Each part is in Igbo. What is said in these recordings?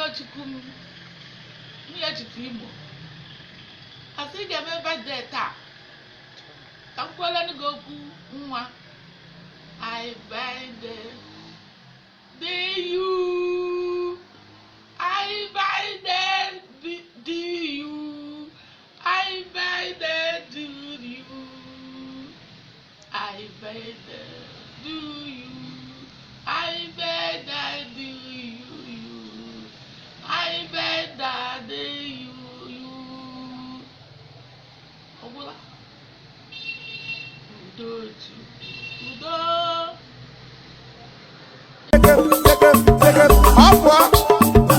Udochukwu m, nwunye Chief Imo, asị ị ga-eme birthday taa, ka m kwuolenụ gị okwu nwa. I birthday day you, I birthday do you, I birthday do you, I birthday do you, I birthday do you, you, I birthday do you, you. Ọ gwụla. Udochukwu, udo. Ọ pụọ,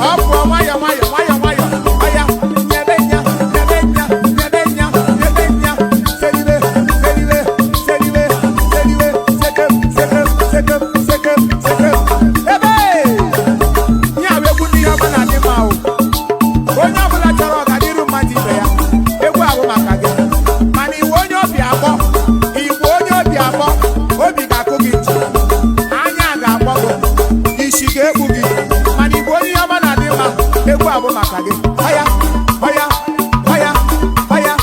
ọ pụọ, nwayọ nwayọ nwayọ nwayọ. Ọya, nyebe nya, nyebe nya, nyebe nya, nyebe nya. Seribe, seribe, seribe, seribe. Sekem, sekem, sekem, sekem, sekem. Ebe ihe a bụ egwu ndị ihe ọma na-adị mma o. Onye ọbụla chọrọ ọganiru mmadụ ibe ya, egwu ahụ maka gị. Mana iwe onye obi akpọ, igwe onye obi akpọ, obi ga-akụ gị ntị, anya ga-akpọ gị, isi ga-ekpu gị. Mana igwe onye ihe ọma na-adị mma, egwu abụ maka gị. Ọya, ọya, ọya, ọya,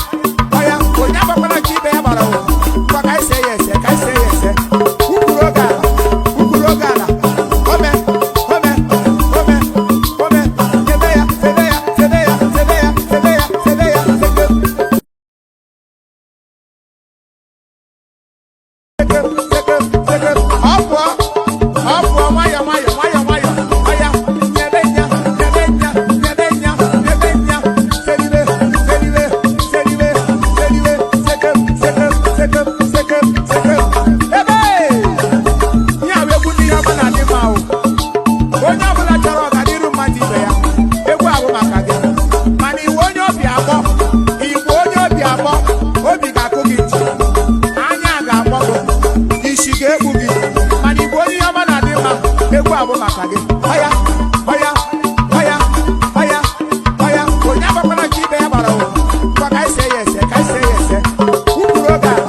ọya. Onye agbakwara nke ibe ya gbara o. Ngwa, ka anyị see ya ese, ka anyị see ya ese. Ukwuru oge ala, ukwuru oge ala. Ome, ome, ome, ome. Sebe ya, sebe ya, sebe ya, sebe ya, sebe ya, sebe ya, sebe. Ọ pụọ, ọ pụọ, nwayọ nwayọ nwayọ nwayọ. Ọya, nyebe nya, nyebe nya, nyebe nya, nyebe nya. Seribe, seribe, seribe, seribe. Sekem, sekem, sekem, sekem, sekem. Ebe ihe a bụ egwu ndị ihe ọma na-adị mma o. Onye ọbụla chọrọ ọganiru mmadụ ibe ya, egwu ahụ maka gị. Mana iwe onye obi akpọ, igwe onye obi akpọ, obi ga-akụ gị ntị, anya ga-akpọ gị, isi ga-ekpu gị. Mana igwe onye ihe ọma na-adị mma, egwu abụ maka gị. Ọya, ọya, ọya, ọya, ọya. Onye agbakwara nke ibe ya gbara o. Ngwa, ka anyị see ya ese, ka anyị see ya ese. Ukwuru oge ala,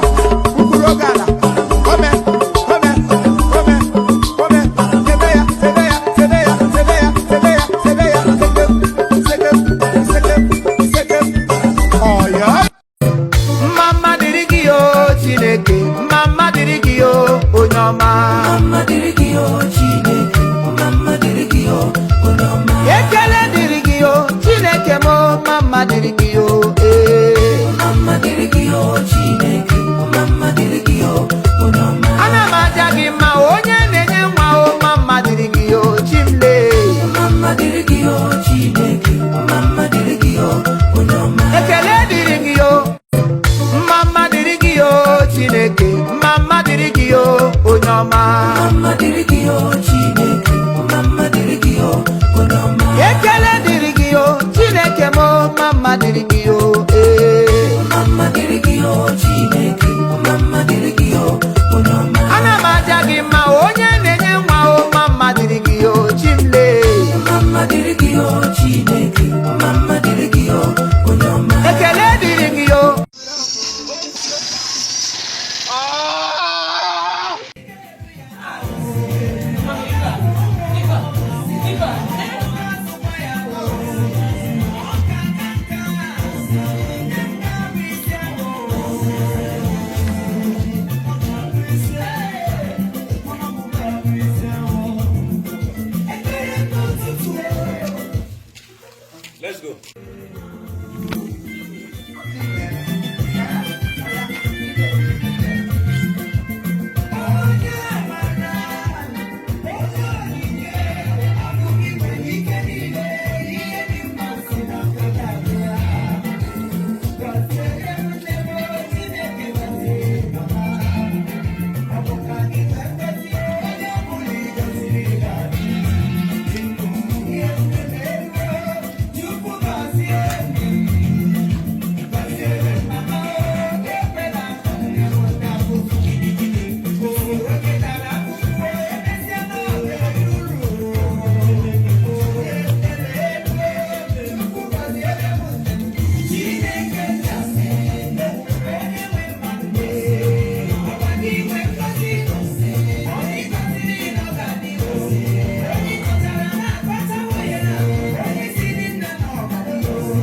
ukwuru oge ala. Ome, ome, ome, ome. Sebe ya, sebe ya, sebe ya, sebe ya, sebe ya, sebe ya. Sekem, sekem, sekem, sekem. Ọya. Mma mma dịrị gị o Chineke, mma mma dịrị gị o onye ọma. Mma dịrị gị o Chineke, mma mma dịrị gị o onye ọma. Ekele dịrị gị o Chineke m, mma mma dịrị gị o ee. Mma mma dịrị gị o Chineke, mma mma dịrị gị o onye ọma. Ana m aja gị mma, onye na-enye nwa o, mma mma dịrị gị o Chimle. Mma mma dịrị gị o Chineke, mma mma dịrị gị o onye ọma. Ekele dịrị gị o, mma mma dịrị gị o Chineke, mma mma dịrị gị o onye ọma. Mma mma dịrị gị o Chineke, mma mma dịrị gị o onye ọma. Ekele dịrị gị o Chineke m, mma mma dịrị gị o ee. Mma mma dịrị gị o Chineke, mma mma dịrị gị o onye ọma. Ana m aja gị mma, onye na-enye nwa o, mma mma dịrị gị o Chimle. Mma mma dịrị gị o Chineke.